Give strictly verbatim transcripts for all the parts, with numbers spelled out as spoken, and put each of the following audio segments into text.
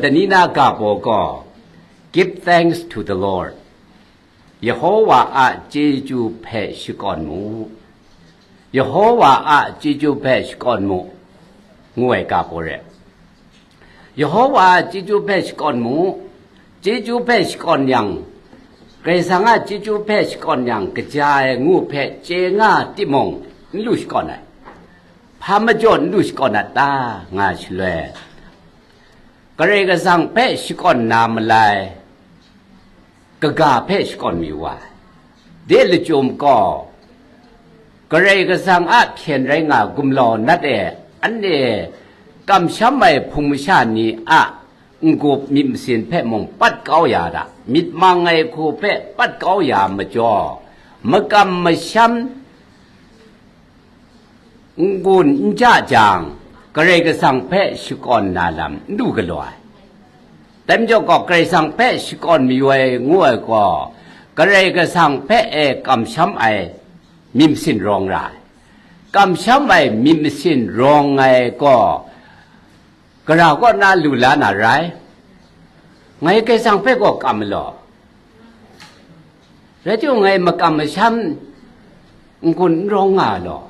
Tani na ga baw gaw, Give thanks to the Lord. Yehowa a chyeju hpe shakawn mu. Yehowa a chyeju hpe shakawn mu, ngu ai ga baw re. Yehowa a chyeju hpe shakawn mu. Chyeju hpe shakawn yang, Karai Kasang a chyeju hpe shakawn yang, kaja ai ngu hpe chye nga timung, n lu shakawn ai. Hpa majaw n lu shakawn a ta, nga shaloi, Karai Kasang hpe shakawn na malai, kaga hpe shakawn mayu wa ai. De lachyum gaw, Karai Kasang a hpyen rai nga gumlau nat e, anhte kamsham ai hpung masha ni a n-gup myit masin hpe mung pat kau ya da, myit mang ai hku hpe pat kau ya majaw, makam masham n-gun n ja jang, Karai Kasang hpe shakawn na lam n du galaw ai. Dai majaw gaw, Karai Kasang hpe shakawn mayu ai ngu ai gaw, Karai Kasang hpe e kamsham ai myit masin rawng ra ai. Kamsham ai myit masin rawng ai gaw, gara kaw na lu la na rai? Ngai Karai Kasang hpe gaw kam law. Rai timung, ngai makam masham n-gun n rawng nga law,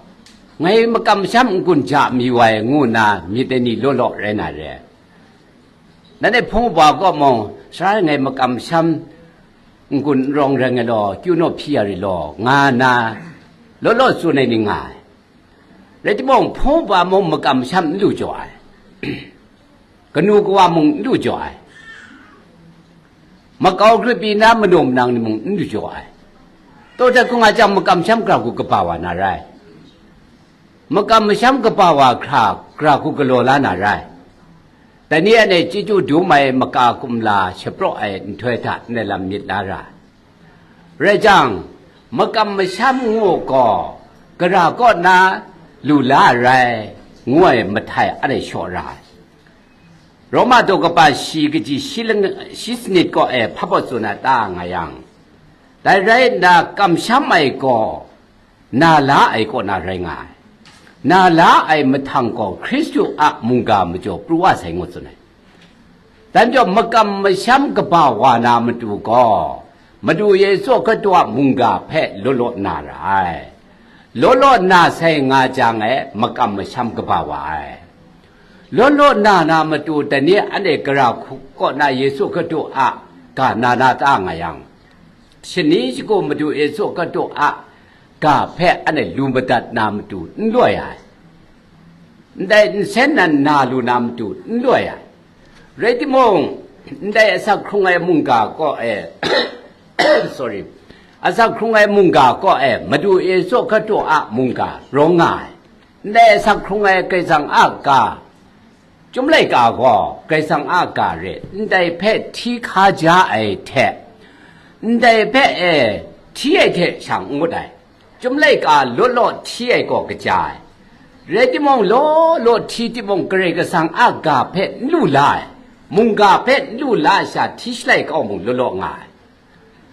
ngai makam masham n-gun ja mayu ai ngu nna myit ai ni law law rai na re. Nanhte hpung wa kaw mung, sara ngai makam masham n-gun n rawng rai nga law, kyu naw hpyi ya ri law, nga nna law law tsun ai ni nga ai. Rai timung, hpung wa mung makam masham n lu jaw ai. Kanu kawa mung n lu jaw ai. Makau grip pyi na manu manang ni mung n lu jaw ai. Taw dat hkung a jang, makam masham gara hku kaba wa na rai? Makam masham kaba wa hkra, gara hku galaw la na rai? Dai ni anhte chyeju dum ai maka kumla shapraw ai nhtoi hta ndai lam myit la ra. Rai jang, makam masham ngu gaw, gara kaw na lu la ai rai, ngu ai mahtai anhte shaw ra ai. Roma daw kaba shi kaji shi lang-, shi sanit kaw e hpa baw tsun a ta nga yang, dai rai nna, kamsham ai gaw na la ai kaw na rai nga ai. Na la ai mahtang gaw Hkristu a mungga majaw pru wa sai, ngu tsun ai. Dai majaw, makam masham kaba wa na matu gaw, Madu Yesu Hkristu a mungga hpe law law na ra ai. Law law na sai nga jang e, makam masham kaba wa ai. Law law na na matu, dai ni anhte gara hku kaw na Yesu Hkristu a ga na na ta nga yang, shani shagu Madu Yesu Hkristu a ga hpe anhte lu madat na matu n loi ai. Ndai nsen nan na lu na matu n loi ai. Rai timung, ndai asak hkrung ai mungga kaw e, sorry, asak hkrung ai mungga kaw e Madu Yesu Hkristu a mungga rawng nga ai. Ndai asak hkrung ai Karai Kasang a ga, Chyum laika gaw Karai Kasang a ga re, ndai hpe hti hka ja ai hte, ndai hpe e hti ai hte shang n ngut ai. Chyum laika law law hti ai gaw kaja ai. Rai timung, law law hti timung, Karai Kasang a ga hpe n lu la ai, mungga hpe n lu la ai sha hti shalai kau mung law law nga ai.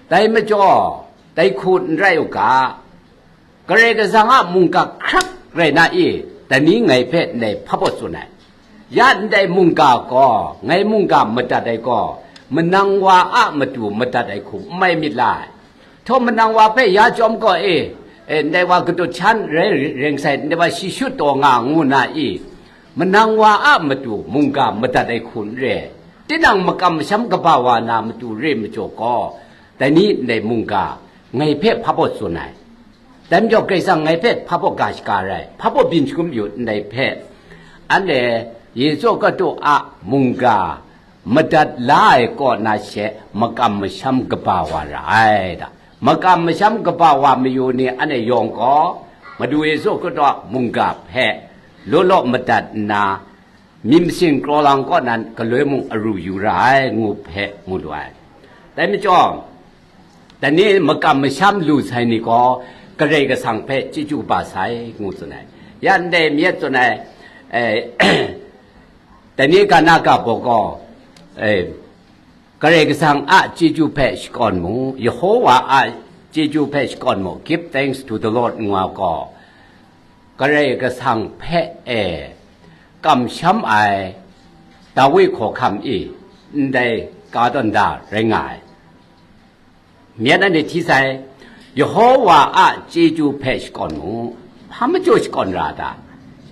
Dai majaw, dai hku n rai u ga, Karai Kasang a mungga hkrak rai na i, dai ni ngai hpe ndai hpa baw tsun ai. Ya ndai mungga gaw, ngai mungga madat ai gaw, manang wa a matu madat ai hku n mai myit la ai. Htaw manang wa hpe ya chyawm gaw e, e, ndai wa gadut shan rai ring sai, ndai wa shi shut taw nga ngu na i, manang wa a matu mungga madat ai hku n re ai. Tinang makam masham kaba wa na matu re majaw gaw, dai ni ndai mungga ngai hpe hpa baw tsun ai. Dai majaw Karai Kasang ngai hpe hpa baw ga shaga rai, hpa baw byin shangun yu ndai hpe, anhte Yesu Hkristu a mungga madat la ai kaw na she makam masham kaba wa ra ai da. Makam masham kaba wa mayu ni anhte yawng gaw, Madu Yesu Hkristu a mungga hpe law law madat nna, myit masin kraw lang kaw nan galoi mung aru yu ra ai, ngu hpe mu lu ai. Dai majaw, dai ni makam masham lu sai ni gaw, Karai Kasang hpe chyeju kaba sai, ngu tsun ai. Ya ndai myit tsun ai, eh, dai ni ga na ga baw gaw, eh, Karai Kasang a chyeju hpe shakawn mu, Yehowa a chyeju hpe shakawn mu, Give thanks to the Lord, ngu ai gaw, Karai Kasang hpe e kamsham ai Dawi hkawhkam i, ndai ka tawn da rai nga ai. Myen anhte hti sai, Yehova a chyeju hpe shakawn mu. Hpa majaw shakawn ra ta?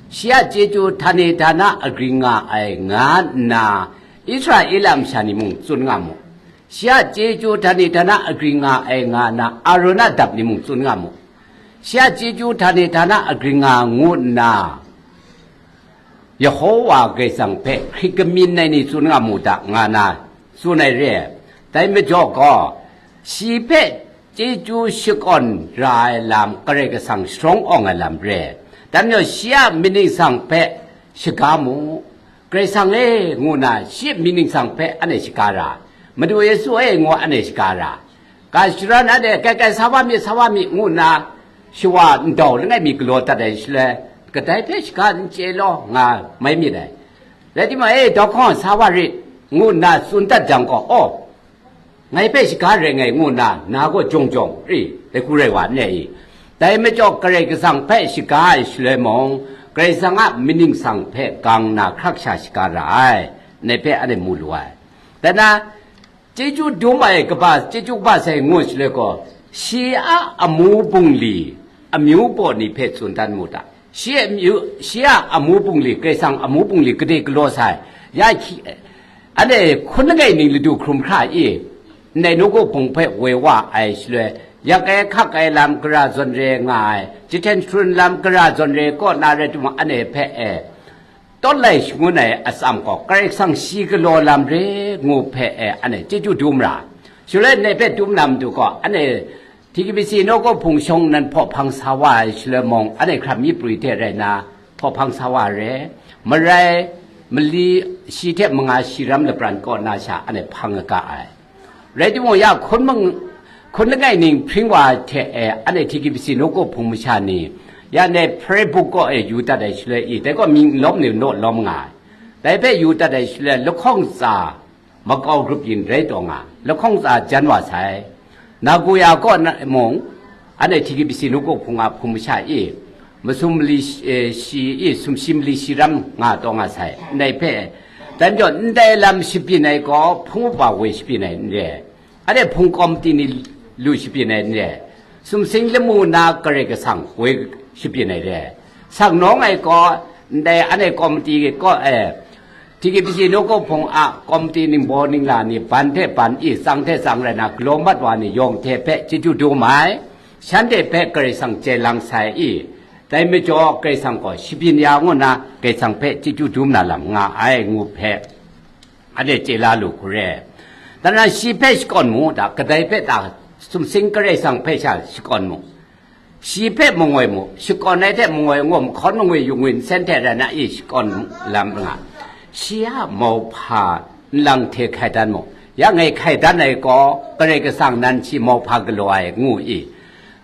Shi a chyeju htani htana agring nga ai nga nna, Israela masha ni mung tsun nga mu. Shi a chyeju htani htana agring nga ai nga nna, Aron a dap ni mung tsun nga mu. Shi a chyeju htani htana agring nga ngu nna, Yehova Karai Kasang hpe hkrit kamyin ai ni tsun nga mu ta, nga na tsun ai re. Dai majaw gaw, shi hpe chyeju shakawn ra ai lam, Karai Kasang sharawng awng ai lam re. Dan majaw, shi a myit ningsang hpe shaga mu. Karai Kasang e, ngu na shi a myit ningsang hpe anhte shaga ra. Madu Yesu e, ngu anhte shaga ra. Ga shadawn anhte, kai kai sa wa myit, sa wa myit, ngu nna shawa ndau langai mi galaw dat ai shaloi, kadai hpe shaga n chye law nga mai myit ai. Rai timung, e, dawhkawng sa wa rit, ngu nna tsun dat jang gaw, aw, ngai hpe shaga rai ngai, ngu nna na gaw jawng jawng ri, dai hku rai wa n re i? Dai majaw Karai Kasang hpe shaga ai shaloi mung, Karai Kasang a myit ningsang hpe gang na hkrak sha shaga ra ai, ngai hpe anhte mu lu ai. Dai na, chyeju dum ai kaba, chyeju kaba sai ngu shaloi gaw, shi a amu bungli, amyu baw ni hpe tsun dan mu ta? Shi a amyu, shi a amu bungli, Karai Kasang amu bungli gade galaw sai, ya hki, anhte hkun langai ning ladu hkrum hkra i, ndai nawku hpung hpe woi wa ai shaloi, yak ai hkak ai lam gara zawn re nga ai, jahten sharun lam gara zawn re kaw na rai timung, anhte hpe e, tawt lai shangun ai atsam gaw, Karai Kasang shi galaw lam re ngu hpe e, anhte chyeju dum ra. Shaloi ndai hpe dum na matu gaw, anhte T K B C nawku hpung shawng nnan hpaw hpang sa wa ai shaloi mung, anhte hkram mi prwi hte rai nna hpaw hpang sa wa re. Marai, mali shi hte manga shi ram lapran kaw na sha anhte hpang aga ai. Rai timung, ya hkun mang-, hkun langai ning hpring wa hte e, anhte T K B C nawku hpung masha ni, ya ndai prayer book kaw e yu dat ai shaloi i, dai gaw mying n lawm ni naw lawm nga ai. Dai hpe yu dat ai shaloi, lahkawng tsa makau grup yin rai taw nga, lahkawng tsa jan wa sai. Nagoya kaw na mung, anhte T K B C nawku hpung a hpung masha i, masum mali shi, eh, shi i, sumshi mali shi ram nga taw nga sai, ndai hpe. Dan jaw, ndai lam shabyin ai gaw, hpung upa woi shabyin ai n re. Anhte hpung kawmti ni lu shabyin ai n re. Sumsing lamu na Karai Kasang woi shabyin ai re. Sak nawng ai gaw, ndai anhte kawmti kaw, eh, T K B C nawku hpung a kawmti ningbaw ningla ni ban hte ban i, tsang hte tsang rai na, galaw mat wa ni yawng hte hpe chyeju dum ai, shanhte hpe Karai Kasang chye lang sai i, dai majaw Karai Kasang gaw shabyin ya ngu na, Karai Kasang hpe chyeju dum na lam nga ai ngu hpe, anhte chye la lu hku re. Dan na, shi hpe shakawn mu ta, kadai hpe ta, sumsing Karai Kasang hpe sha shakawn mu. Shi hpe mangoi mu, shakawn ai hte mangoi ngu, mahkawn mangoi yung ngwi nsen hte rai na i shakawn lam nga. Shi a mauhpa nlang hte hkai dan mu. Ya ngai hkai dan ai gaw, Karai Kasang nan shi mauhpa galaw ai ngu i.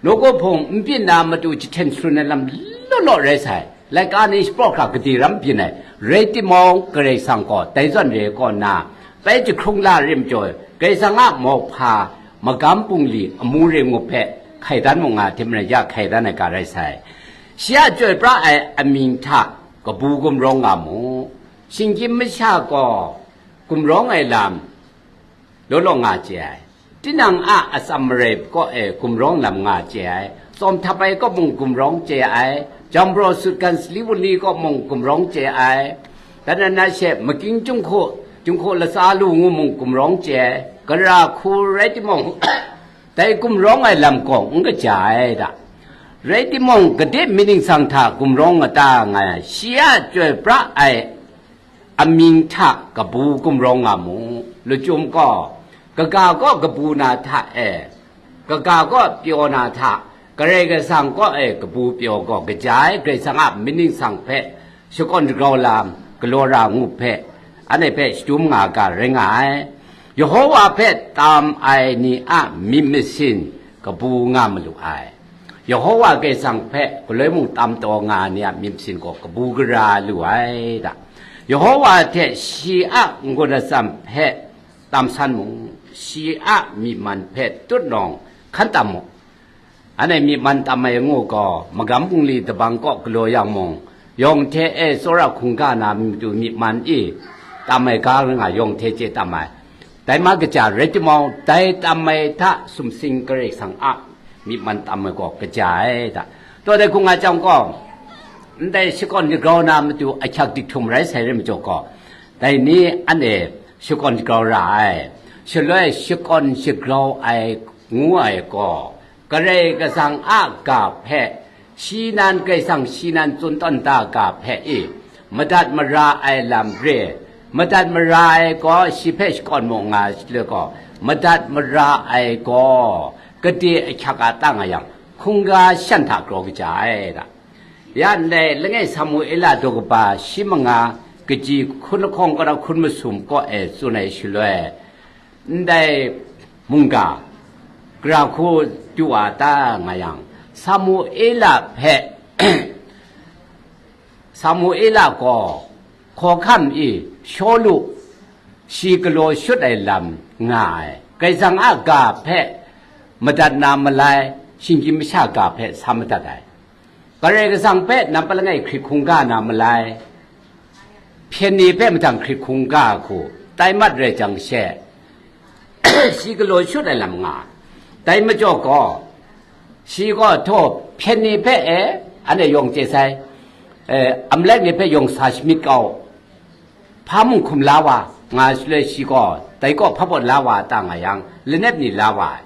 Nawku hpung n byin na matu jahten sharun ai lam law law rai sai. Laika ni shapraw hkra gade ram byin ai. Rai timung, Karai Kasang gaw dai zawn re kaw nna, bai jahkrung la rim jaw, Karai Kasang a mauhpa magam bungli amu rai ngu hpe hkai dan mu nga hte maren ya hkai dan ai ga rai sai. Shi a chyoi pra ai amying hta kabu gumrawng nga mu. Shinggyim masha gaw gumrawng ai lam law law nga chye ai. Tinang a atsam marai kaw e gumrawng lam nga chye ai. Tsawm htap ai kaw mung gumrawng chye ai. Jambro sutgan sali wunli kaw mung gumrawng chye ai. Dan na na she makying chyinghku, chyinghku latsa lu ngu mung gumrawng chye ai. Gara hku rai timung, dai gumrawng ai lam gaw n kaja ai da. Rai timung, gade myit ningsang hta gumrawng nga ta nga ai, shi a chyoi pra ai amying hta kabu gumrawng nga mu. Lachyum gaw, kaga gaw kabu na hta e, kaga gaw pyaw na hta, Karai Kasang kaw e kabu pyaw gaw kaja ai, Karai Kasang a myit ningsang hpe shakawn shagrau lam galaw ra ngu hpe, anhte hpe shadum nga ga rai nga ai. Yehova hpe tam ai ni a myit masin kabu nga malu ai. Yehova Karai Kasang hpe galoi mung tam taw nga ai ni a myit masin gaw kabu gara lu ai da. Yehova hte shi a n-gun atsam hpe tam san mu, shi a myi man hpe tutnawng hkan tam mu. Anhte myi man tam ai ngu gaw, magam bungli dabang kaw galaw yang mung, yawng hte e tsawra hkungga na matu myi man i, tam ai ga nga yawng hte chye tam ai. Dai ma kaja rai timung, dai tam ai hta sumsing Karai Kasang a myi man tam ai gaw kaja ai da. Taw dai hku nga jang gaw, ndai shakawn shagrau na matu ahkyak dik htum rai sai re majaw gaw, dai ni anhte shakawn shagrau ra ai. Shaloi shakawn shagrau ai ngu ai gaw, Karai Kasang a ga hpe, shi nan Karai Kasang shi nan tsun tawn da ga hpe i, madat mara ai lam re, madat mara ai gaw shi hpe shakawn mu nga shaloi gaw, madat mara ai gaw gade ahkyak a ta nga yang, hkungga shan hta grau kaja ai da. Ya ndai langai Samuela daw kaba shi manga kaji hkun lahkawng kaw na hkun masum kaw e tsun ai shaloi, ndai mungga gara hku du wa ta nga yang, Samuela hpe, Samuela gaw hkawhkam i Shawlu shi galaw shut ai lam nga ai, Karai Kasang a ga hpe madat na malai, shinggyim masha ga hpe sa madat ai. Karai Kasang hpe nampat langai hkrit hkungga na malai, hpyen ni hpe mahtang hkrit hkungga hku tai mat rai jang she, shi galaw shut ai lam nga. Dai majaw gaw, shi gaw htaw hpyen ni hpe e, anhte yawng chye sai, e, Amalek ni hpe yawng sa shamyit kau, hpa mung hkum la wa nga shaloi shi gaw dai kaw hpa pawt la wa ta nga yang, lanep ni la wa ai.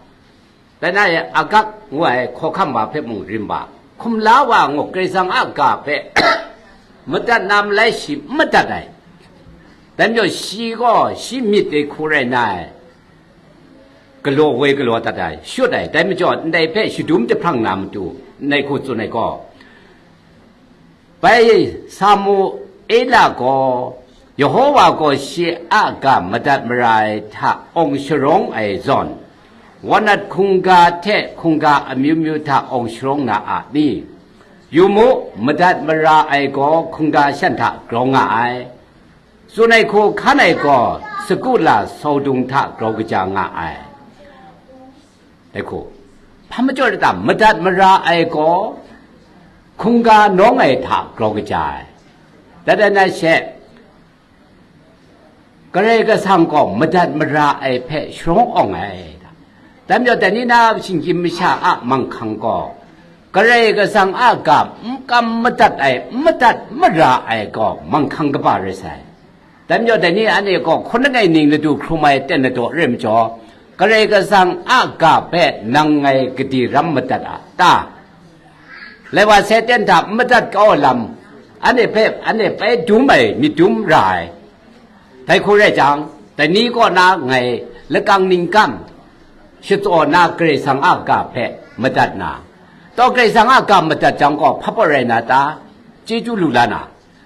Dai na e, Agag ngu ai hkawhkam wa hpe mung rim wa, hkum la wa ngu Karai Kasang a ga hpe madat na malai shi n madat ai. Dai majaw shi gaw shi myit dai hku rai na ai, galaw woi galaw dat ai, shut ai. Dai majaw ndai hpe shadum jahprang na matu, ndai hku tsun ai gaw, bai Samuela gaw, Yehowa gaw shi a ga madat mara ai hta awng sharawng ai zawn, walnut hkungga hte hkungga amyu myu hta awng sharawng na a ni? Yu mu, madat mara ai gaw hkungga shan hta grau nga ai. Tsun ai hku hkan ai gaw sagu la saudung hta grau kaja nga ai. Dai hku, hpa majaw rita madat mara ai gaw hkungga nawng ai hta grau kaja ai. Dai na she, Karai Kasang gaw madat mara ai hpe sharawng awng ai. Dai majaw dai ni na shinggyim masha a manghkang gaw, Karai Kasang a ga n kam madat ai, n madat mara ai gaw manghkang kaba rai sai. Dai majaw dai ni anhte gaw hkun langai ning ladu hkrum ai ten ladaw re majaw, Karai Kasang a ga hpe nang ngai gade ram madat a ta? Lai wa sai ten hta n madat kau ai lam, anhte hpe, anhte bai dum ai myit dum ra ai. Dai hku rai jang, dai ni kaw na ngai lakang ningkam shatsaw na Karai Kasang a ga hpe madat na, taw Karai Kasang a ga madat jang gaw hpa pawt rai na ta? Chyeju lu la na,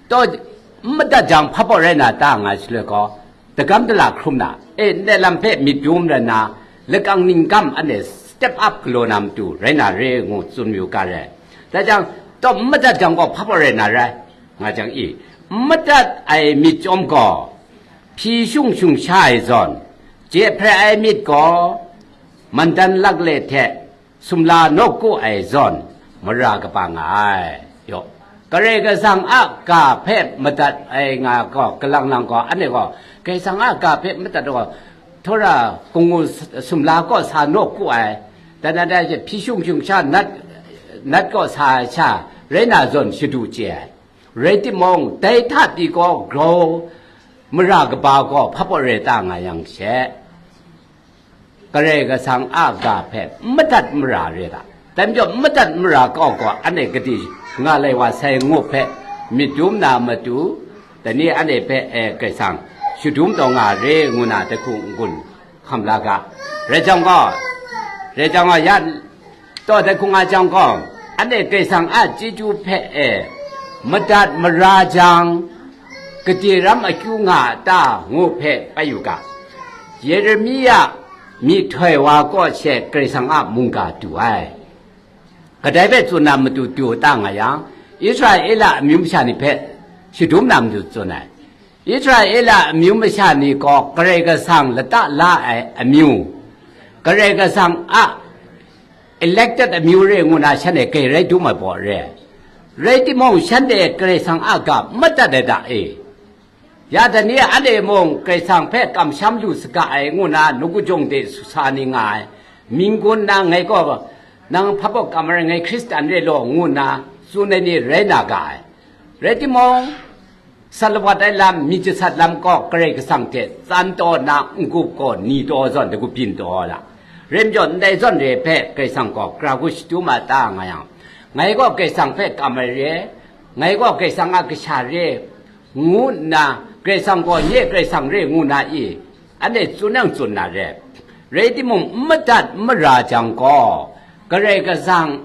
taw n madat jang hpa pawt rai na ta nga shaloi gaw, dagam dala hkrum na, e, ndai lam hpe myit dum rai na, lakang ningkam anhte step up galaw na matu rai na re ngu tsun mayu ga rai. Dai jang, taw n madat jang gaw hpa pawt rai na rai, nga jang i, n madat ai myit chyawm gaw, hpyi shung shung sha ai zawn, je hprai ai myit gaw, mandan lakle hte sumla nawku ai zawn, mara kaba nga ai. Yaw, Karai Kasang a ga hpe madat ai nga gaw, kalang lang gaw, anhte gaw, Karai Kasang a ga hpe madat gaw, htawra, kunggu sumla kaw sa nawku ai, dan dan dai hte hpyi shung shung sha nat, nat kaw sa ai sha, rai na zawn shadu chye ai. Rai timung, dai hta pyi gaw grau mara kaba gaw hpa pawt rai ta nga yang she, Karai Kasang a ga hpe n madat mara re ta? Dai majaw n madat mara kau gaw, anhte gade nga lai wa sai ngu hpe myit dum na matu, dai ni anhte hpe, e, Karai Kasang shadum taw nga re ngu na dai hku n-gun hkam la ga. Rai jang gaw, rai jang gaw, ya, taw dai hku nga jang gaw, anhte Karai Kasang a chyeju hpe e madat mara jang, gade ram akyu nga a ta ngu hpe bai yu ga. Yeremia myihtoi wa kaw she Karai Kasang a mungga du ai. Kadai hpe tsun na matu du ta nga yang, Israela amyu masha ni hpe shadum na matu tsun ai. Israela amyu masha ni gaw Karai Kasang lata la ai amyu, Karai Kasang a elected amyu re ngu na shanhte grai rai dum ai baw re. Rai timung, shanhte Karai Kasang a ga madat ai da e? Ya dai ni anhte mung Karai Kasang hpe kamsham lu saga ai ngu nna nawku jawng de su sa ni nga ai. Mying gun nna ngai gaw nang hpa baw kam ai rai, ngai Hkristan re law, ngu nna tsun ai ni rai na ga ai. Rai timung, salawat ai lam, myit jasat lam gaw Karai Kasang hte tsan taw nna n-gup gaw ni taw zawn dagu byin taw la. Rai majaw, ndai zawn re ai hpe Karai Kasang gaw gara hku shadu ma ta nga yang, ngai gaw Karai Kasang hpe kam ai re, ngai gaw Karai Kasang a kasha re, ngu nna, Karai Kasang gaw nye Karai Kasang re ngu na i, anhte tsun yang tsun na re. Rai timung, n madat n mara jang gaw, Karai Kasang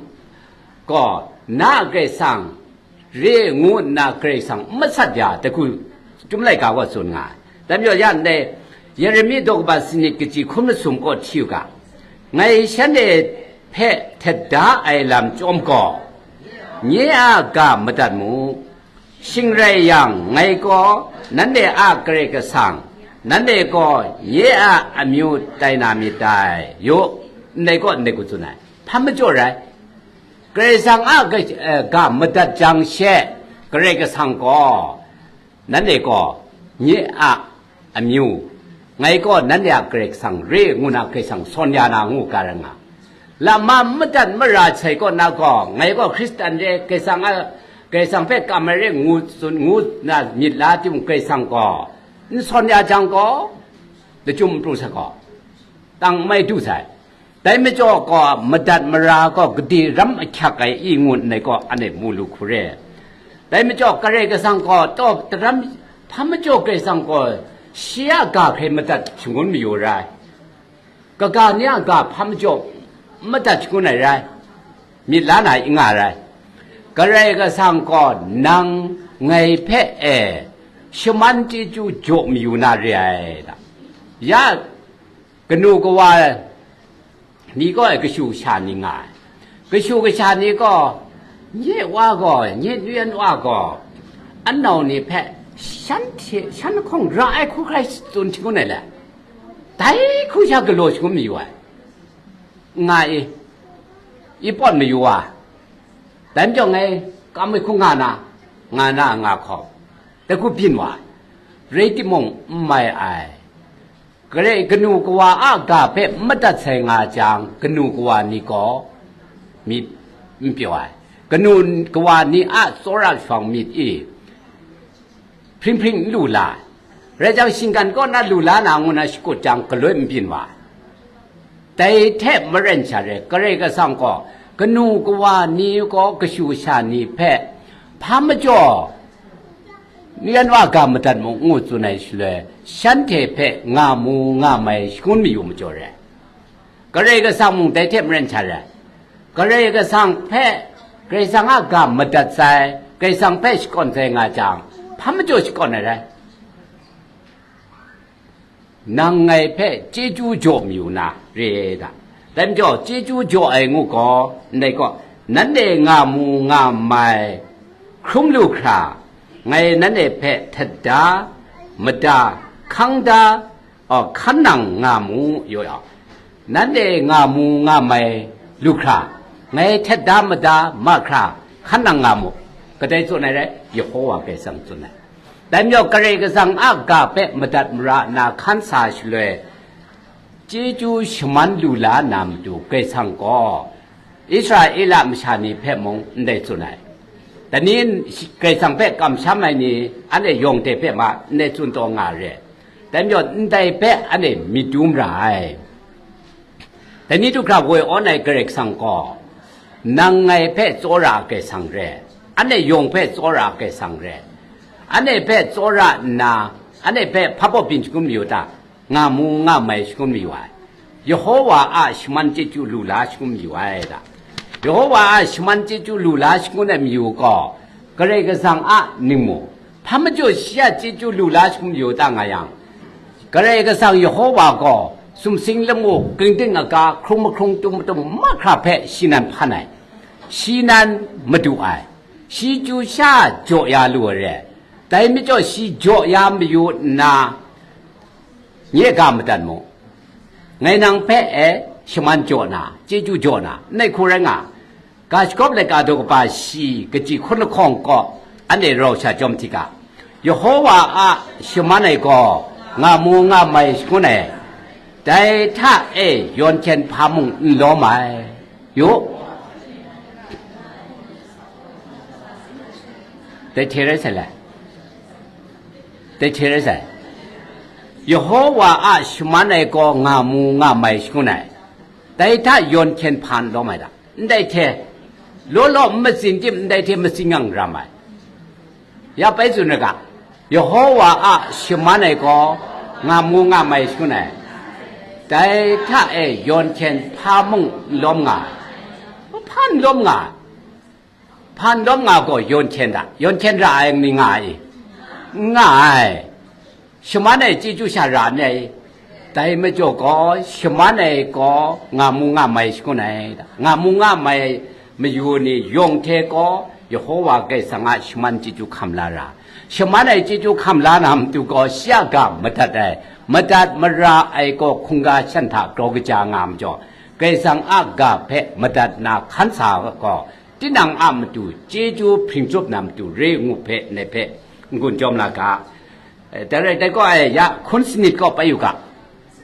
gaw na a Karai Kasang re ngu nna Karai Kasang n masat ya, dai hku Chyum Laika gaw tsun nga ai. Dai majaw, ya ndai Yeremi daw kaba sanit kaji hkun masum gaw hti u ga, ngai shanhte hpe htet da ai lam chyawm gaw, nye a ga madat mu, shing rai yang, ngai gaw nanhte a Karai Kasang, nanhte gaw nye a amyu tai na myit dai. Yu, ndai gaw ndai hku tsun ai. Hpa majaw rai? Karai Kasang a ga, eh, ga madat jang she, Karai Kasang gaw, nanhte gaw nye a amyu, ngai gaw nanhte a Karai Kasang re ngu na Karai Kasang sawn ya na ngu ga rai nga. Lama n madat mara sai kaw na gaw, ngai gaw Hkristan re, Karai Kasang a, Karai Kasang hpe kam ai re ngu tsun, ngu na myit la timung, Karai Kasang gaw n sawn ya jang gaw, lachyum n pru sai gaw, tang n mai du sai. Dai majaw gaw, madat mara gaw gade ram ahkyak ai i ngu nngai gaw, anhte mu lu hku re. Dai majaw, Karai Kasang gaw taw daram, hpa majaw Karai Kasang gaw shi a ga hkrai madat shangun mayu rai. Kaga ni a ga hpa majaw madat shangun ai rai, myit la na i nga rai. Karai Kasang gaw nang ngai hpe e shaman chyeju jaw mayu na re ai da. Ya, kanu kawa ni gaw kashu kasha ni nga ai. Kashu kasha ni gaw, nye wa gaw, nye nuyen wa gaw, anau ni hpe shanhte, shan lahkawng ra ai hku hkrai tsun shangun ai le, dai hku sha galaw shangun mayu ai, nga i, i pawt mayu wa, dai majaw ngai kam ai hku nga na, nga na, nga hkawm, dai hku byin wa ai. Rai timung, n mai ai. Karai kanu kawa a ga hpe n madat sai nga jang, kanu kawa ni gaw myit n pyaw ai. Kanu kawa ni a tsawra shawng myit i hpring hpring n lu la ai. Rai jang, shinggan kaw na lu la na ngu na shakut jang, galoi n byin wa ai. Dai hte maren sha re, Karai Kasang gaw kanu kawa ni gaw kashu kasha ni hpe hpa majaw, nuyen wa ga madat mu ngu tsun ai shaloi, shanhte hpe nga mu nga mai shangun mayu majaw re. Karai Kasang mung dai hte maren sha re. Karai Kasang hpe, Karai Kasang a ga madat sai, Karai Kasang hpe shakawn sai nga jang, hpa majaw shakawn ai rai. Nang ngai hpe chyeju jaw mayu na re ai da. Dai majaw, chyeju jaw ai ngu gaw, ndai gaw, nanhte nga mu nga mai hkrum lu hkra, ngai nanhte hpe htet da, mada, hkang da, aw, hkan nang nga mu, yaw yaw. Nanhte nga mu nga mai lu hkra, ngai htet da mada ma hkra, hkan nang nga mu. Kadai tsun ai rai? Yehowa Karai Kasang tsun ai. Dai majaw, Karai Kasang a ga hpe madat mara nna hkan sa shaloi, chyeju shaman lu la na matu Karai Kasang gaw Israela masha ni hpe mung ndai tsun ai. Dai ni Karai Kasang hpe kamsham ai ni, anhte yawng de hpe ma ndai tsun taw nga re. Dai majaw, ndai hpe anhte myit du mara ai. Dai ni du hkra woi awn ai Karai Kasang gaw, nang ngai hpe tsawra ai Karai Kasang re, anhte yawng hpe tsawra ai Karai Kasang re, anhte hpe tsawra nna, anhte hpe hpa baw byin shangun mayu ta, nga mu nga mai shangun mayu ai. Yehowa a shaman chyeju lu la shangun mayu ai ta. Yehowa a shaman chyeju lu la shangun ai mayu gaw, Karai Kasang a ningmu, hpa majaw shi a chyeju lu la shangun mayu ta nga yang, Karai Kasang Yehowa gaw sumsing lamu, ginding aga, hkrung mahkrung, tum matum mahkra hpe shi nan hpan ai, shi nan madu ai, shi chyu sha jaw ya lu ai re. Dai majaw shi jaw ya mayu nna, nye ga madat mu, ngai nang hpe e shaman jaw na, chyeju jaw na, ndai hku rai nga. Ga shagawp laika daw kaba shi kaji hkun lahkawng kaw, anhte rau sha jawm hti ga, Yehowa a shaman ai gaw nga mu nga mai shangun ai, dai hta e yawn hkyen hpa mung n lawm ai. Yu, dai hte rai sai le, dai hte rai sai. Yehowa a shaman ai gaw nga mu nga mai shangun ai, dai hta yawn hkyen hpa n lawm ai da. Ndai hte, law law n matsin tim ndai hte matsin yang ram ai. Ya bai tsun ra ga, Yehowa a shaman ai gaw nga mu nga mai shangun ai, dai hta e yawn hkyen hpa mung n lawm nga ai. Hpa n lawm nga ai. Hpa n lawm nga gaw yawn hkyen ra, yawn hkyen ra ai ni nga ai, n nga ai. Shaman ai chyeju sha ra n ai. Dai majaw gaw, shaman ai gaw nga mu nga mai shangun ai, nga mu nga mai mayu ni yawng hte gaw, Yehowa Karai Kasang a shaman chyeju hkam la ra. Shaman ai chyeju hkam la na matu gaw, shi a ga madat ai, madat mara ai gaw hkungga shan hta grau kaja nga majaw, Karai Kasang a ga hpe madat na hkan sa gaw, tinang a matu chyeju hpring chyup na matu re ngu hpe, ndai hpe n-gun jawm la ga. Eh, dai rai, dai gaw, eh, ya hkun sanit kaw bai yu ga,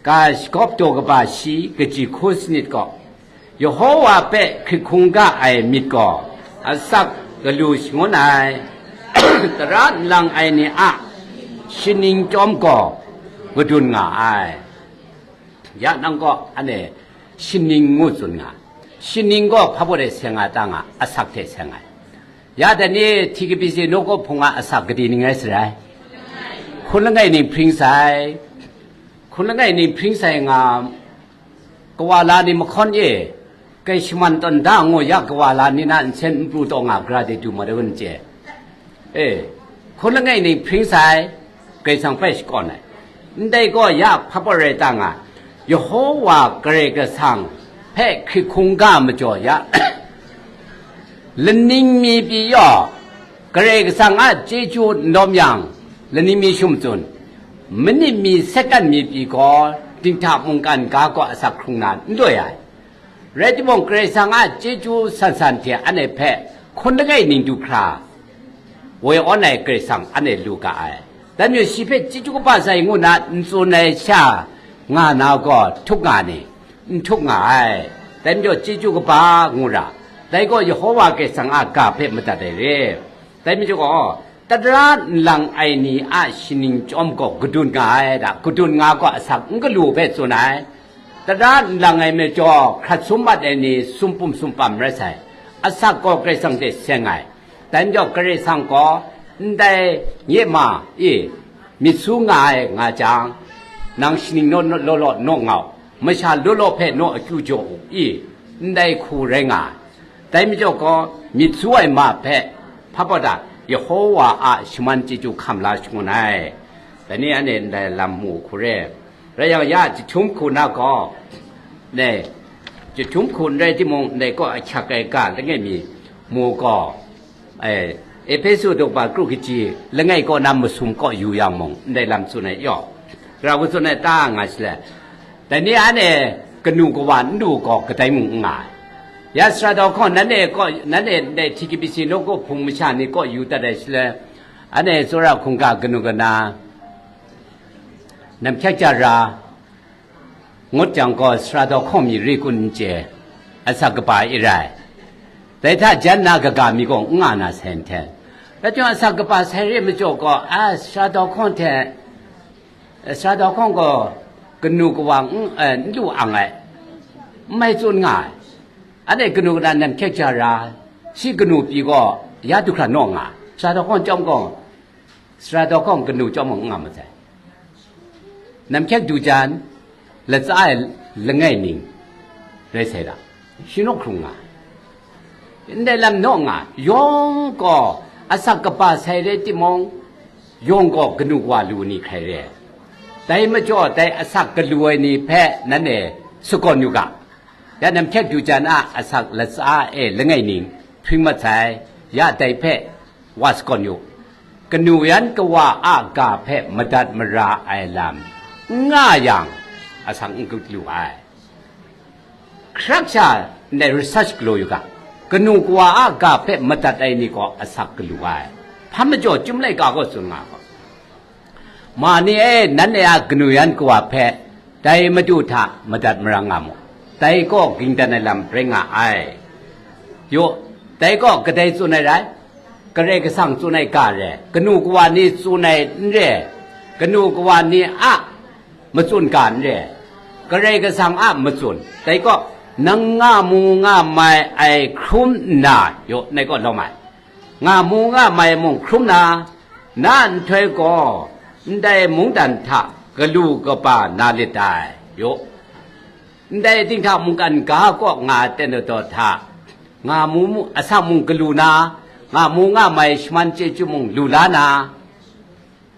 ga shagawp daw kaba shi kaji hkun sanit kaw, Yehowa hpe hkrit hkungga ai myit gaw asak galu shangun ai, tara nlang ai ni a shaning chyawm gaw gadun nga ai. Ya nang gaw ane shaning ngu tsun nga, shaning gaw hpa baw de seng nga ta nga, asak hte seng ai. Ya dai ni T K B C nawku hpung a asak gade ni ngai sarai? Hkun langai ning hpring sai, hkun langai ning hpring sai nga, kawa la ni mahkawn e, kai shaman tawn da ngu ya kawa la ni na nsen n pru taw nga gara de du ma de n chye. E, hkun langai ning hpring sai, Karai Kasang hpe shakawn ai. Ndai gaw ya hpa baw rai ta nga, Yehowa Karai Kasang hpe hkrit hkungga majaw ya, laning mi pyi yaw, Karai Kasang a chyeju n lawm yang, laning mi shum tsun, manit mi sekan mi pyi gaw, dinghta mungkan ga gaw asak hkrung na n loi ai. Rai timung, Karai Kasang a chyeju san san hte anhte hpe hkun langai ning du hkra, woi awn ai Karai Kasang anhte lu ga ai. Dai majaw shi hpe chyeju kaba sai ngu na n tsun ai sha nga na gaw, htuk nga ni? N htuk nga ai. Dai majaw chyeju kaba ngu ra, dai gaw Yehowa Karai Kasang a ga hpe madat ai re. Dai majaw gaw, tara nlang ai ni a shaning chyawm gaw gadun nga ai da, gadun nga gaw asak n galu hpe tsun ai. Tara nlang ai majaw hkrat sum mat ai ni sumpum sumpam rai sai, asak gaw Karai Kasang hte seng ai. Dai majaw Karai Kasang gaw, ndai nye ma e, myit su nga ai nga jang, nang shaning naw, naw, law law naw nga u, masha law law hpe naw akyu jaw u i, ndai hku rai nga ai. Dai majaw gaw, myit su ai ma hpe hpa baw da, Yehowa a shaman chyeju hkam la shangun ai. Dai ni anhte ndai lam mu hku re. Rai yang, ya jahtum hku na gaw, ne, jahtum hku n rai timung, ndai gaw ahkyak ai ga langai mi mu gaw, e, Ehpesu daw ba kru kaji langai kaw na masum kaw yu yang mung, ndai lam tsun ai yaw, gara hku tsun ai ta nga shalai, dai ni anhte kanu kawa n lu gaw kadai mung n nga ai. Ya sara daw hkawng, nanhte kaw, nanhte ndai T K B C nawku hpung masha ni kaw yu dat ai shalai, anhte tsawra hkungga kanu kana, namhkyek ja ra, ngut jang gaw sara daw hkawng mi re kun n chye, asak kaba e rai. Dai hta jan na kaga mi gaw n nga na sai nhten. Rai timung, asak kaba sai re majaw gaw, a, sara daw hkawng hte, sara daw hkawng gaw kanu kawa n, eh, n lu ang ai, n mai tsun nga ai. Anhte kanu kana namhkyek ja ra, shi kanu pyi gaw ya du hkra naw nga ai. Sara daw hkawng chyawm gaw, sara daw hkawng kanu chyawm gaw n nga masai. Namhkyek du jan, latsa ai langai ning rai sai da, shi naw hkrung nga ai. Ndai lam naw nga, yawng gaw asak kaba sai rai timung, yawng gaw kanu wa lu ni hkrai re ai. Dai majaw, dai asak galu ai ni hpe nanhte sagawn yu ga. Ya namhkyek du jan a asak latsa e langai ning hpring mat sai, ya dai hpe wa sagawn yu. Kanu yan kawa a ga hpe madat mara ai lam n nga yang, asak n galu ai. Hkrak sha ndai research galaw yu ga, kanu kawa a ga hpe madat ai ni gaw asak galu ai. Hpa majaw, Chyum laika gaw tsun nga gaw, Ma ni e, nanhte a kanu yan kawa hpe dai Madu hta madat mara nga mu, dai gaw ging dan ai lam rai nga ai. Yaw, dai gaw kadai tsun ai rai? Karai Kasang tsun ai ga re, kanu kawa ni tsun ai n re, kanu kawa ni a matsun ga n re, Karai Kasang a matsun. Dai gaw, nang nga mu nga mai ai hkrum nna, yaw, nai gaw lawm ai. Nga mu nga mai mung hkrum na, na nhtoi gaw, ndai mungdan hta galu kaba na lit ai, yaw. Ndai dinghta mungkan ga kaw nga ai ten daw hta, nga mu mu, asak mung galu na, nga mu nga mai shaman chyeju mung lu la na,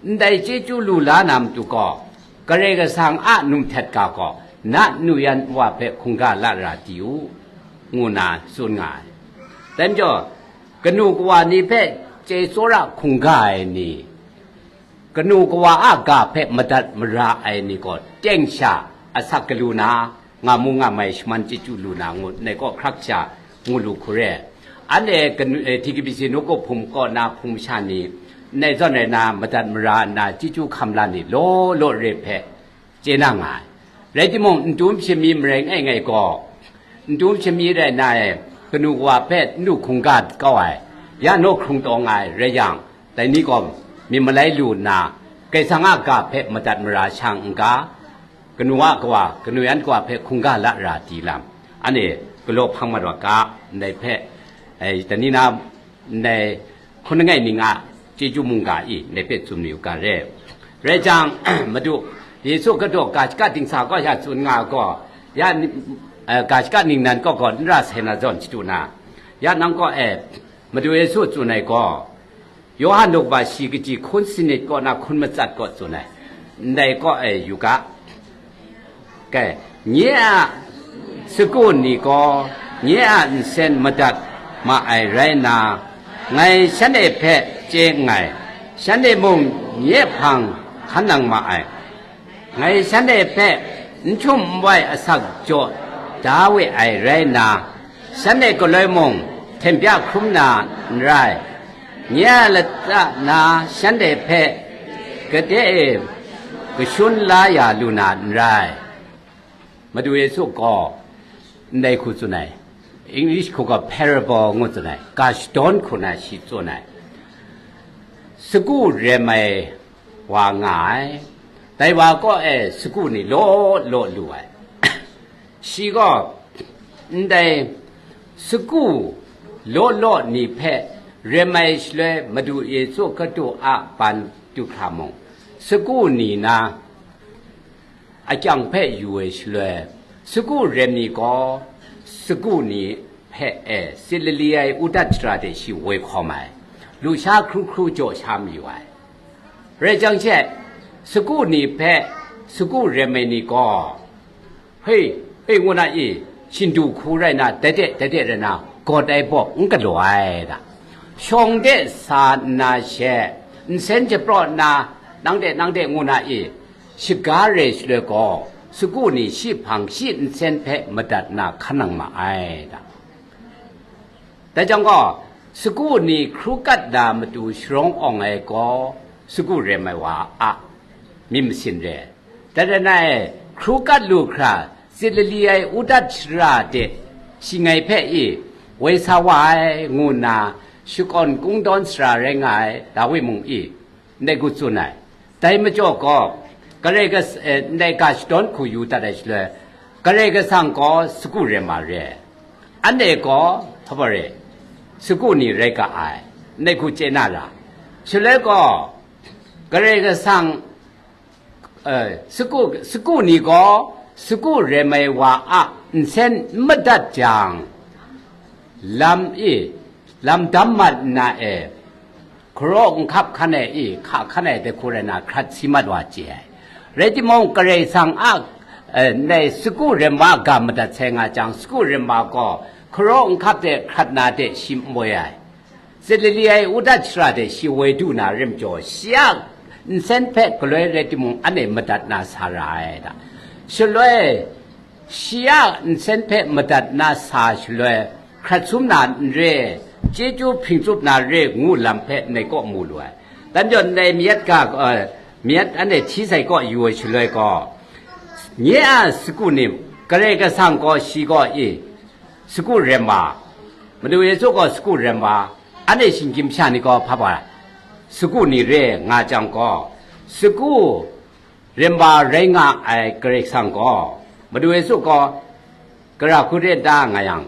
ndai chyeju lu la na matu gaw, Karai Kasang a num htet ga gaw, na nu yan wa hpe hkungga la ra di u, ngu na tsun nga ai. Dai majaw, kanu kawa ni hpe chye tsawra hkungga ai ni, kanu kawa a ga hpe madat mara ai ni gaw, teng sha asak galu na, nga mu nga mai shaman chyeju lu na ngu, nai gaw hkrak sha ngu lu hku re. Anhte kanu, eh, T K B C nawku hpung kaw na hpung masha ni, nai zawn rai na, madat mara nna chyeju hkam la ni law law re hpe chye na nga ai. Rai timung, n-tum shami marai ngai ngai gaw, n-tum shami rai na e, kanu kawa hpe n du hkungga kau ai, ya naw hkrung taw nga ai rai yang, dai ni gaw myit malai lu nna, Karai Kasang a ga hpe madat mara shang n ga, kanu a kawa, kanu yan kawa hpe hkungga la ra di lam, anhte galaw hpang mat wa ga, ndai hpe, eh, dai ni na, ndai hkun langai ning a chyeju mungga i ndai hpe tsun mayu ga re. Rai jang, Madu Yesu Hkristu ga shaka dingsa gaw ya tsun nga gaw, ya ni, eh, ga shaka ningnan kaw gaw n ra sai na zawn shadu na, ya nang kaw e Madu Yesu tsun ai gaw, Yawhan daw kaba shi kaji hkun sanit kaw na hkun matsat kaw tsun ai, ndai kaw e yu ga. Kai, nye a sagu ni gaw nye a nsen madat ma ai rai nna, ngai shanhte hpe chye nngai, shanhte mung nye hpang hkan nang ma ai. Ngai shanhte hpe n htum n wai asak jaw da we ai rai nna, shanhte galoi mung hten bya hkrum na n rai, nye a lata na shanhte hpe gade e kashun la ya lu na n rai. Madu Yesu gaw ndai hku tsun ai, English hku gaw parable ngu tsun ai, ga shadawn hku na shi tsun ai. Sagu rem ai wa nga ai, dai wa kaw e sagu ni law law lu ai. Shi gaw ndai sagu law law ni hpe rem ai shaloi Madu Yesu Hkristu a ban du hkra mung, sagu ni na akyang hpe yu ai shaloi, sagu rem ni gaw sagu ni hpe e, sit lali ai udat shara de shi woi hkawm ai, lusha hkru hkru jaw sha mayu ai. Rai jang she, sagu ni hpe sagu rem ai ni gaw, hei, hei, ngu na i, shindu hku rai na, dai de, dai de rai na, gawt ai baw n galaw ai da. Shawng de sa nna she, nsen japraw nna, nang de, nang de, ngu na i, shaga re shaloi gaw, sagu ni shi hpang shi nsen hpe madat na hkan nang ma ai da. Dai jang gaw, sagu ni hkru kat na matu sharawng awng ai gaw, sagu rem ai wa a myit masin re. Dai rai nna e, hkru kat lu hkra, sit lali ai udat shara de shi ngai hpe i, woi sa wa ai, ngu nna, shakawn kungdawn sara rai nga ai Dawi mung i, ndai hku tsun ai. Dai majaw gaw, Karai Kas-, eh, ndai ga shadawn hku yu dat ai shaloi, Karai Kasang gaw sagu rem ma re ai. Anhte gaw, hpa re, sagu ni rai ga ai, ndai hku chye na ra. Shaloi gaw, Karai Kasang, eh, sagu, sagu ni gaw, sagu rem ai wa a nsen n madat jang, lam e, lam dam mat nna e, hkaraw nhkap hkan ai e, hka hkan ai dai hku rai na, hkrat si mat wa chye ai. Rai timung, Karai Kasang a, eh, ndai sagu rem wa ga madat sai nga jang, sagu rem wa gaw hkaraw nhkap de hkrat na de shi n woi ai. Sit lali ai udat shara de shi woi du na rim jaw, shi a nsen hpe galoi rai timung, anhte madat na sa ra ai da. Shaloi, shi a nsen hpe madat na sa shaloi, hkrat sum na n re, chyeju hpring tsup na re ngu lam hpe ndai kaw mu lu ai. Dan jaw ndai mayat ga, eh, myit anhte hti sai kaw yu ai shaloi gaw, nye a sagu ni, Karai Kasang gaw shi gaw i, sagu rem wa, Madu Yesu gaw sagu rem wa, anhte shinggyim masha ni gaw hpa wa, sagu ni re nga jang gaw, sagu rem wa rai nga ai Karai Kasang gaw, Madu Yesu gaw, gara hku re da nga yang,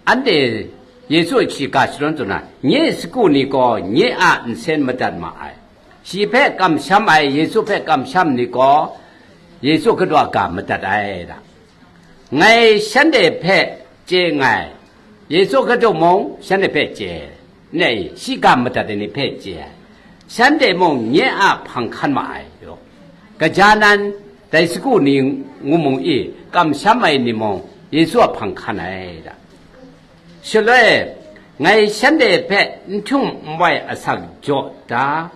anhte Yesu a shiga shadawn tsun na, nye sagu ni gaw nye a nsen madat ma ai. Shi hpe kamsham ai, Yesu hpe kamsham ni gaw, Yesu Hkristu a ga madat ai da. Ngai shanhte hpe chye nngai, Yesu Hkristu mung shanhte hpe chye, ne, shi ga madat ai ni hpe chye ai, shanhte mung nye a hpang hkan ma ai, yaw. Gaja nan, dai sagu ni ngu mung i, kamsham ai ni mung, Yesu a hpang hkan ai da. Shaloi, ngai shanhte hpe n htum n wai asak jaw da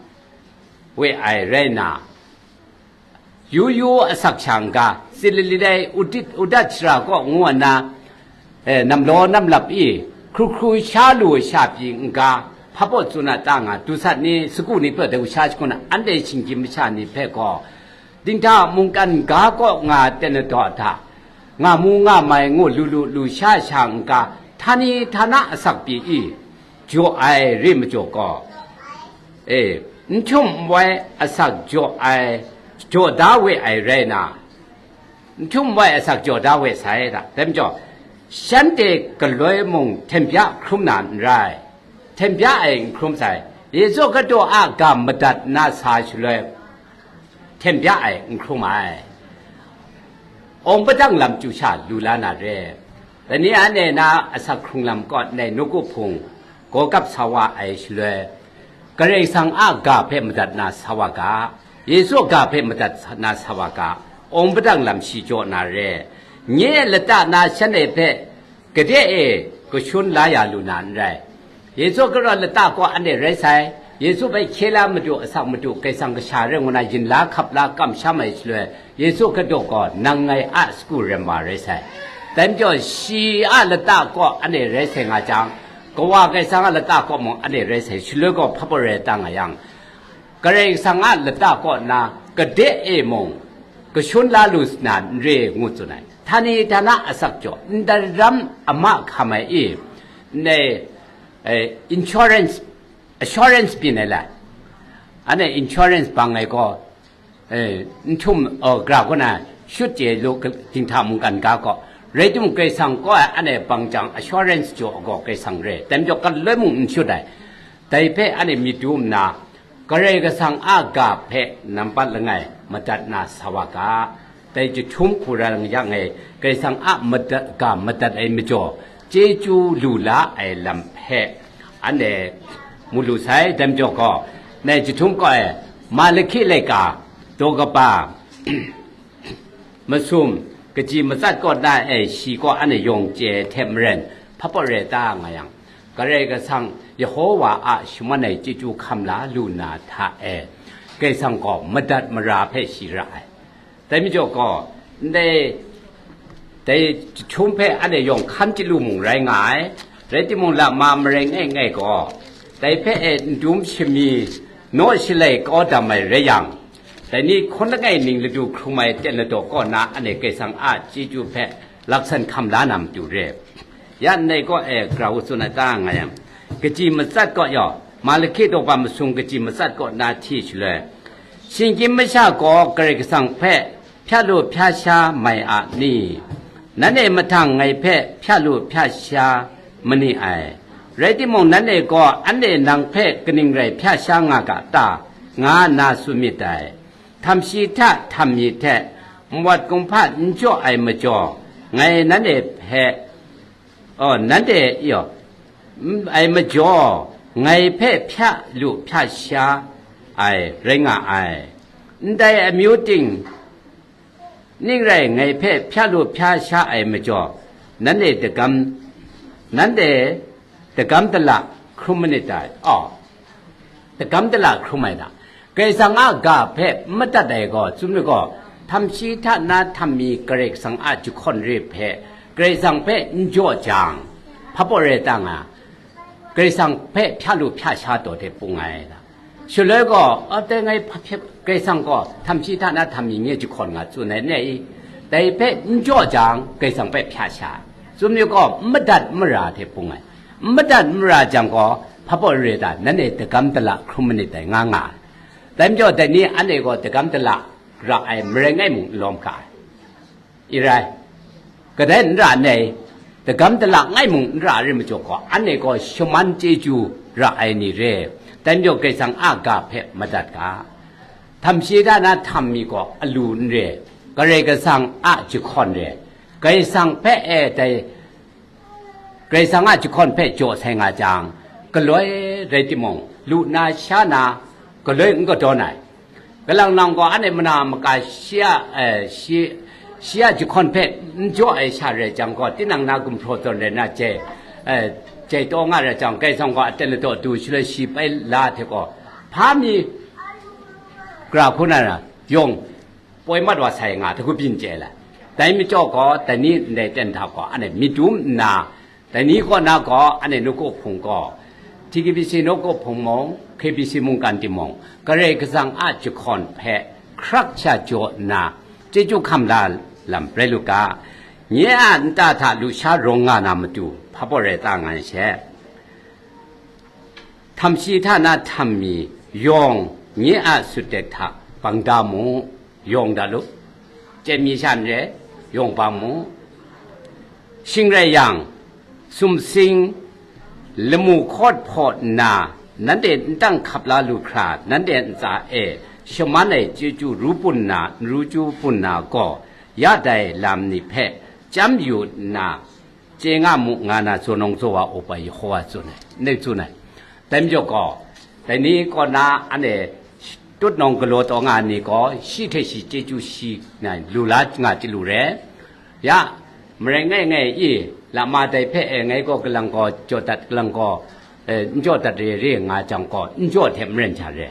we ai rai na, yu yu asak sha n ga, Sililit ai udit udat shara kaw ngu ai na, eh, namlaw namlap i, hkru hkru sha lu sha pyi n ga, hpa pawt tsun a ta nga, dusat ni, sagu ni hpe dau sha shakun a, anhte shinggyim masha ni hpe gaw, dinghta mungkan ga kaw nga ai ten na daw hta, nga mu nga mai ngu lu lu lu sha sha n ga, htani htana asak pyi i, jaw ai re majaw gaw, e, n htum n wai asak jaw ai, jaw da we ai rai na, n htum n wai asak jaw da we sai da. Dai majaw, shanhte galoi mung hten bya hkrum na n rai, hten bya ai n hkrum sai, Yesu Hkristu a ga madat na sa shaloi, hten bya ai n hkrum ai. Awng padang lam chyu sha lu la na re. Dai ni anhte na asak hkrung lam kaw ndai nawku hpung gaw gap sa wa ai shaloi, Karai Kasang a ga hpe madat na sa wa ga, Yesu a ga hpe madat na sa wa ga, awng padang lam shi jaw na re. Nye lata na shanhte hpe gade e kashun la ya lu na n rai. Yesu Hkristu lata kaw anhte rai sai, Yesu hpe hkye la madu, asak madu, Karai Kasang kasha rai ngu na yin la hkap la kamsham ai shaloi, Yesu Hkristu gaw nang ngai a sagu rem wa rai sai. Dai majaw shi a lata kaw anhte rai sai nga jang, Kawa Karai Kasang a lata kaw mung anhte rai sai, shaloi gaw hpa pawt rai ta nga yang, Karai Kasang a lata kaw na gade e mung kashun la lu na n re ngu tsun ai. Htani htana asak jaw, ndai ram ama hkam ai i, ndai, eh, insurance, assurance byin ai la. Anhte insurance bang ai gaw, eh, n htum, oh, gra kaw na shut chye lu, dinghta mungkan ga kaw. Rai timung, Karai Kasang kaw ai anhte bang jang assurance jaw gaw Karai Kasang re. Dai majaw galoi mung n shut ai. Dai hpe anhte myit du nna, Karai Kasang a ga hpe nampat langai madat na sa wa ga. Dai jahtum hku rai yang e, Karai Kasang a madat, ga madat ai majaw, chyeju lu la ai lam hpe anhte mu lu sai. Dai majaw gaw, nai jahtum kaw e, Malaki laika, daw kaba, masum, kaji matsat kaw na e, shi kaw anhte yawng chye ai hte maren, hpa pawt rai ta nga yang, Karai Kasang Yehowa a shaman ai chyeju hkam la lu na hta e, Karai Kasang gaw madat mara hpe shi ra ai. Dai majaw gaw, ndai, dai jahtum hpe anhte yawng hkan chyalu mung rai nga ai, rai timung, lama marai ngai ngai gaw, dai hpe e ndum shami naw shalai kau dam ai rai yang, dai ni hkawn langai ning ladu hkrum ai ten ladaw kaw na anhte Karai Kasang a chyeju hpe laksan hkam la na matu re. Ya ndai kaw e grau tsun ai ta nga yang, kaji matsat kaw yaw, Malaki daw kaba masum kaji matsat kaw na hti shaloi, shinggyim masha gaw Karai Kasang hpe hpya lu hpya sha mai a ni? Nanhte mahtang ngai hpe hpya lu hpya sha ma ni ai. Rai timung, nanhte gaw anhte nang hpe kaning rai hpya sha nga ga ta, nga nna tsun myit dai. Htam shi hta htam mi hte, nwat kumhpa n jaw ai majaw, ngai nanhte hpe, oh, nanhte, yaw, n-, ai majaw, ngai hpe hpya lu hpya sha ai rai nga ai. Ndai amyu ting ning rai ngai hpe hpya lu hpya sha ai majaw, nanhte dagam, nanhte dagam dala hkrum manit dai. Aw, dagam dala hkrum ai da. Karai Kasang a ga hpe n madat ai gaw, tsun myit gaw, htam shi hta na htam mi Karai Kasang a jahkawn re hpe, Karai Kasang hpe n jaw jang, hpa pawt rai ta nga, Karai Kasang hpe hpya lu hpya sha taw hte pung ai da. Shaloi gaw, a, dai ngai hpa hpya, Karai Kasang gaw htam shi hta na htam mi nge jahkawn nga tsun ai n rai i? Dai hpe n jaw jang, Karai Kasang hpe hpya sha ai. Tsun mayu gaw, n madat n mara hte bung ai. N madat n mara jang gaw, hpa baw re ta, nanhte dagam dala hkrum manit dai, nga nga ai. Dai majaw, dai ni anhte gaw dagam dala ra ai, marai ngai mung n lawm ga ai. I rai, kadai n ra ai, dagam dala ngai mung n ra ai rai majaw gaw, anhte gaw shaman chyeju ra ai ni re, dai majaw Karai Kasang a ga hpe madat ga, htam shi hta na htam mi gaw alu n re, Karai Kasang a jahkawn re, Karai Kasang hpe e dai Karai Kasang a jahkawn hpe jaw sai nga jang, galoi rai timung, lu na sha na galoi n kadawn ai. Kalang lang gaw, anhte mana maka shi a, eh, shi, shi a jahkawn hpe n jaw ai sha rai jang gaw, tinang na gumhpraw zawn rai na jai, eh, jai taw nga rai jang, Karai Kasang gaw aten ladaw du shaloi shi bai la hte gaw, hpa mi gara hku na ra yawng poi mat wa sai nga, hta hku byin chye ai. Dai majaw gaw, dai ni ndai ten hta gaw, anhte myit dum nna, dai ni kaw na gaw, anhte nawku hpung gaw, T K B C nawku hpung mung, K B C mungkan timung, Karai Kasang a jahkawn hpe hkrak sha jaw nna, chyeju hkam la lam rai lu ga, nye a nta hta lusha rawng nga na matu, hpa baw rai ta nga ai she. Htam shi hta na htam mi yawng nye a sutdek hta bang da mu, yawng da lu, chye mi sha n re, yawng bang mu. Shing rai yang, sumsing, lamu hkawt hpaw nna, nanhte n tang hkap la lu hkra, nanhte ntsa e shaman ai chyeju ru pun na, n ru chyu pun na gaw, ya dai lam ni hpe chyam yu nna, chye nga mu, nga na zawn nawng zawn wa Upa Yehowa tsun ai, ndai tsun ai. Dai majaw gaw, dai ni kaw na anhte tut nawng galaw taw nga ai ni gaw, shi hte shi chyeju shi na lu la nga chyalu re. Ya, marai ngai ngai i, lama dai hpe e ngai gaw kalang gaw jaw dat, kalang gaw, eh, n jaw dat re re nga jang gaw, n jaw hte maren hta re.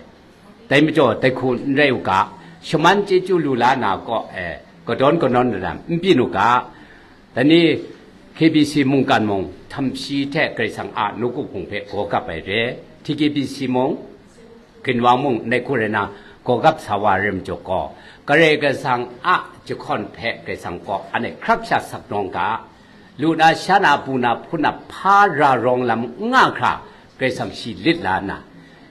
Dai majaw, dai hku n rai u ga, shaman chyeju lu la na kaw e, kadawn kanawn lam n byin u ga, dai ni K B C mungkan mung, htam shi hte Karai Kasang a nawku hpung hpe gaw gap ai re, T K B C mung, ginwang mung, ndai hku rai na, gaw gap sa wa ai rai majaw gaw, Karai Kasang a jahkawn hpe Karai Kasang gaw anhte hkrak sha sak nawng ga, lu na, sha na, bu na, hpun na, hpa ra rawng lam n nga hkra, Karai Kasang shi lit la nna,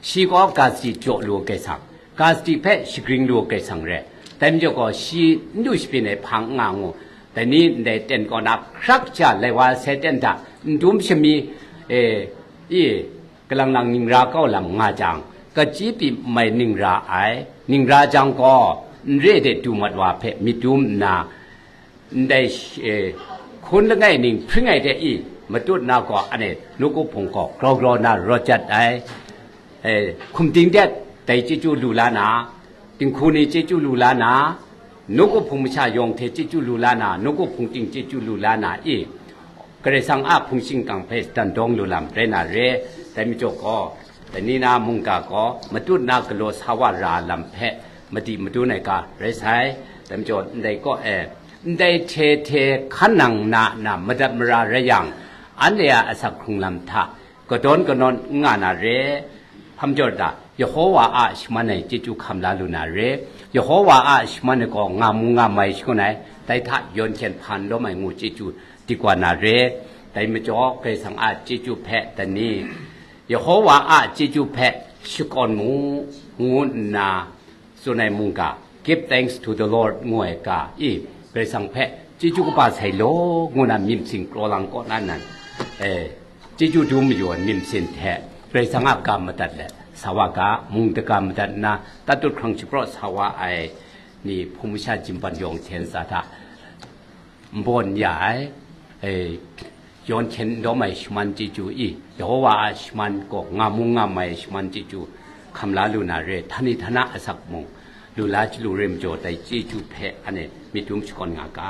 shi gaw ga sadi jaw lu ai Karai Kasang, ga sadi hpe shagring lu ai Karai Kasang re. Dai majaw gaw, shi n du shabyin ai hpang n nga ngu, dai ni ndai ten kaw na hkrak sha lai wa sai ten hta n dum shami, e, i, kalang lang ningra kau lam nga jang, kachyi pyi mai ningra ai, ningra jang gaw, n re de du mat wa hpe myit dum nna, ndai, eh, hkun langai ning hpring ai de i, matut na gaw, anhte nawku hpung gaw grau grau na rawt jat ai, eh, hkum ting de dai chyeju lu la na, dinghku ni chyeju lu la na, nawku hpung masha yawng hte chyeju lu la na, nawku hpung ting chyeju lu la na i, Karai Kasang a hpung shingkang hpe dan dawng lu lam rai na re, dai majaw gaw, dai ni na mungga gaw matut na galaw sa wa ra lam hpe madi madun ai ga rai sai, dai majaw ndai kaw e, ndai hte hte hkan nang na na madat mara rai yang, anhte a asak hkrung lam hta kadawn kanawn n nga na re, hpa majaw da, Yehowa a shaman ai chyeju hkam la lu na re, Yehowa a shaman ai gaw nga mu nga mai shangun ai, dai hta yawn hkyen hpa n lawm ai ngu chyeju di wa na re, dai majaw Karai Kasang a chyeju hpe dai ni, Yehowa a chyeju hpe shakawn mu, ngu nna tsun ai mungga, Give thanks to the Lord ngu ai ga i, Karai Kasang hpe chyeju kaba sai law, ngu na myit sin kraw lang kaw na nan, eh, chyeju dum mayu ai myit sin hte Karai Kasang a ga madat let sa wa ga, mung daga madat nna, tatut hkrang shapraw sa wa ai ni hpung masha jimpan yawng hte ntsa hta nbawn ya ai, eh, yawn hkyen n dawm ai shaman chyeju i, Yehowa a shaman gaw nga mu nga mai ai shaman chyeju hkam la lu na re, htani htana asak mung lu la chyalu re majaw, dai chyeju hpe anhte myit dum shakawn nga ga.